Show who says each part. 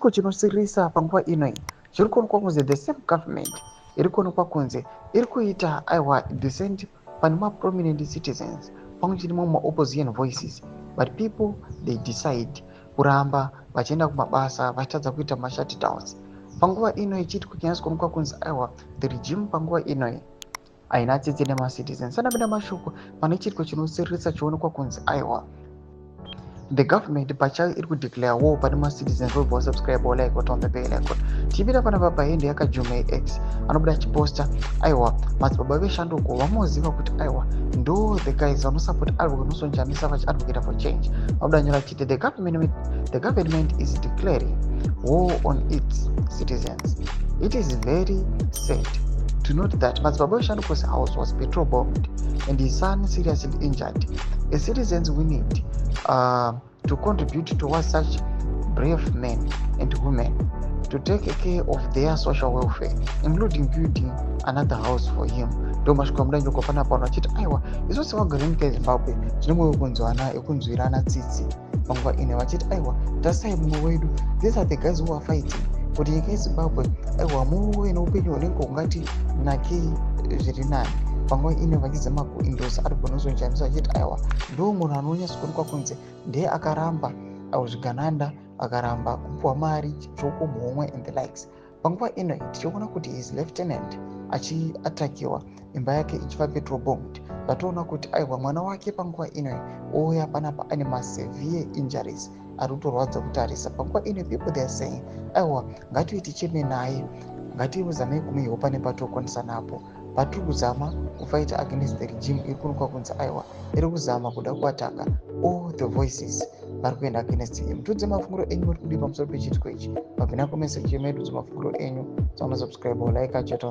Speaker 1: Chiitiko chinosiririsa panguva ino chiri kuonekwa kunzi the same government iri kuonekwa kunzi iri kuita, aiwa, dissent pane maprominent citizens pamwe chete nemamwe maopposition voices, but people, they decide kuramba vachienda kumabasa vachitadza kuita mashutdowns. Panguva ino ichiitiko chinyatso kuonekwa kunzi, aiwa, the regime panguva ino haina tsitsi nemacitizens. Sanapinda mashoko pane chiitiko chinosiririsa chionekwa kunzi, aiwa, the government pachayo iri kudeclare war pane macitizens. Vobva wasubscribe, walike, waturn on the bell icon. Tichipinda panapa pahende yakajume X, anobuda achiposta, aiwa, madzibaba veshanduko vamoziva kuti, aiwa, ndo the guys vanosupporta Advocate Nelson Chamisa vachiadvocata for change. Vanobuda nyora achiti the government is declaring war on its citizens. It is very sad to note that Madzibaba Veshanduko's house was petrol bombed and his son seriously injured. As citizens, we need to contribute towards such brave men and women to take care of their social welfare, including building another house for him. Ndo masvika mudanjoko panapa vanhu vachiti, aiwa, isusu sevagari venyika yeZimbabwe tine mwoyo wekunzwana, ekunzwirana tsitsi panguva ino, vachiti, aiwa, tasai mumwe wedu. These are the guys who are fighting kuti nyika yeZimbabwe, aiwa, muve neupenyu hunenge hungati nakei zviri nani. Panguva ino vachizama kuendorsa Advocate Nelson Chamisa, vachiti, aiwa, ndo munhu anonyatsokuonekwa kunzi ndiye akaramba zvigananda, akaramba kupiwa mari chokomuhomwe and the likes. Panguva ino tichiona kuti his lieutenant achiatakiwa, imba yake ichiva petrol bombed, vatoona kuti, aiwa, mwana wake panguva ino ouya panapa ane masevere injuries ari kutorwadza kutarisa. Panguva ino people, they are saying, aiwa, ngatiuye ticheme naye, ngatizamei kumuhelpa nepatokwanisa napo patiri kuzama kufighta against the regime iri kuonekwa kunzi, aiwa, iri kuzama kuda kuataka all the voices vari kuenda against him. Tudze mafungiro enyu, muri kudii pamusoro pechiitiko ichi? Mapinda comment section medu, dzemafungiro enyu. Sauna subscribe, like, chat on the